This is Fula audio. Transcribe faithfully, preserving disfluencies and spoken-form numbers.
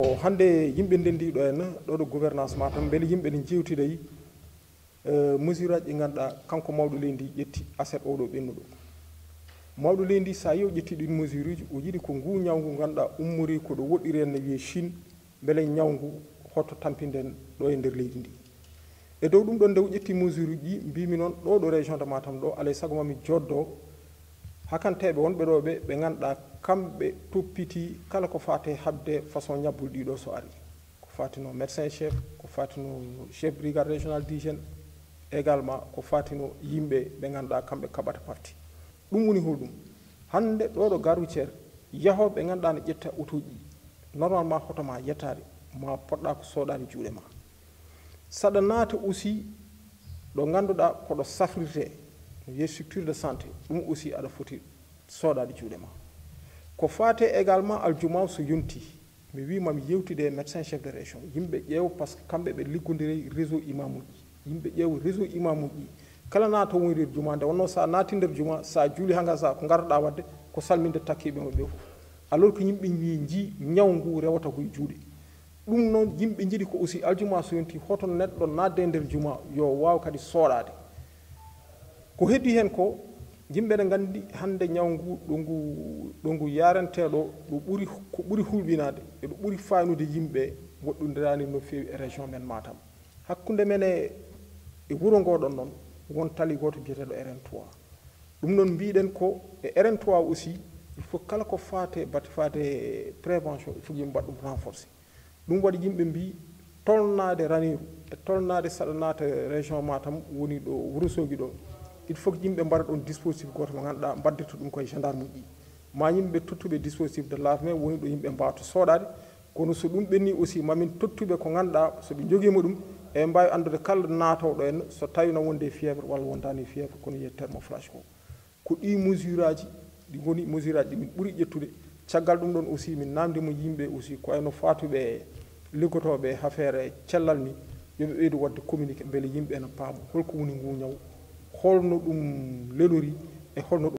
O hannde yimɓe ndenndi ɗo en ɗo ɗo gouvernance Matam, mbele yimɓe ne njewtiday, eh, mesure aji ɗi ngannduɗaa kanko mawɗo leydi ƴetti aset oɗo ɓennuɗo. Mawɗo leydi, so a yi o ƴetti ɗin mesure uji, o yiɗi ko ngu ñaw ngu ngannduɗaa ummori ko ɗo woɗɗiri en no wiyee Chine, mbele ñaw ngu hoto tampinden ɗo e nder leydi ndi. E dow ɗum ɗon, nde o ƴetti mesure uji ɗi, mbimi noon ɗo ɗo région de Matam ɗo, alay sago mami joddo hakanteeɓe wonɓe ɗo ɓe, ɓe ngannduɗaa kamɓe toppiti kala ko faate haɓde façon ñabbuli ɗiɗo so ari. Ko faatino médecin chef, ko faatino chef brigade régional d'hygiène, également ko faatino yimɓe ɓe ngannduɗaa kamɓe kaɓata parti. Ɗum woni holɗum? Hannde ɗo ɗo gare routière, yahooɓe ɓe ngannduɗaa ne ƴetta otoji, normalement hoto ma yettaade, ma poɗɗa ko sooɗaade juuɗe ma. Saɗa naata aussi ɗo ngannduɗaa ko ɗo safrirte, no wiyee structure de santé, ɗum aussi aɗa foti sooɗaade juuɗe ma. Ko faate également aljuma so yonti, mi wi mami yewtude e médecin chef de région, yimɓe ƴeew, parce que kamɓe ɓe liggondiray réseau imamuji, yimɓe ƴeew réseau imamuji, kala naata woni nder juma, nde wonno sa naati nder juma, sa juuli ha ngasa, ko ngarɗa wadde ko salminde takkiɓe mo ɓe fof. Alors que yimɓe wi ji ñaw ngu rewata koye juuɗe. Ɗum noon, yimɓe njiɗi ko aussi aljuma so yonti, hoto neɗɗo naatde e nder juma, yo waaw kadi sooɗaade. Ko heddi heen ko, yimɓe ne nganndi hannde ñaw ngu, ɗo ngu, ɗo ngu yarenteeɗo, ɗo ɓuri, ko ɓuri hulɓinaade, e ɗo ɓuri faynude yimɓe, woɗɗondiraani no feewi e région men Matam. Hakkunde men e, e wuro ngo ɗon noon, won tali gooto biyeteeɗo R N trois. Ɗum noon mbiɗen ko e R N trois aussi, il faut kala ko faate, bate faate prévention, il faut yimɓe mbaɗa ɗum renforcer. Ɗum waɗi yimɓe mbi tolnaade Raneeru e tolnaade saɗa naata région Matam woni ɗo Wourossogui ɗo. Il faut que yimɓe mbaɗa ɗon dispositif gooto mo ngannduɗaa mbaddata ɗum koye gendarme uji. Ma yimɓe tottuɓe dispositif de l'armée woni ɗo yimɓe mbawata sooɗaade. Kono so ɗum ɓenni aussi, mamin tottuɓe ko ngannduɗaa so ɓe njogiima ɗum, eɓe mbaawi anndude kala naatooɗo en so tawi na wonde fièvre walla wondaani fièvre, kono wiyee thermoflash ko. Ko ɗi mesure aji, ɗi ngoni mesure aji ɗi min ɓuri ƴettude. Caggal ɗum ɗon aussi, min namndima yimɓe aussi, ko wayno faatuɓe liggotooɓe e affaire cellal ni, yo ɓe ɓeydu waɗde communiqué, mbele yimɓe ene paama holko woni ngu ñaw, holno ɗum lelori e holno ɗum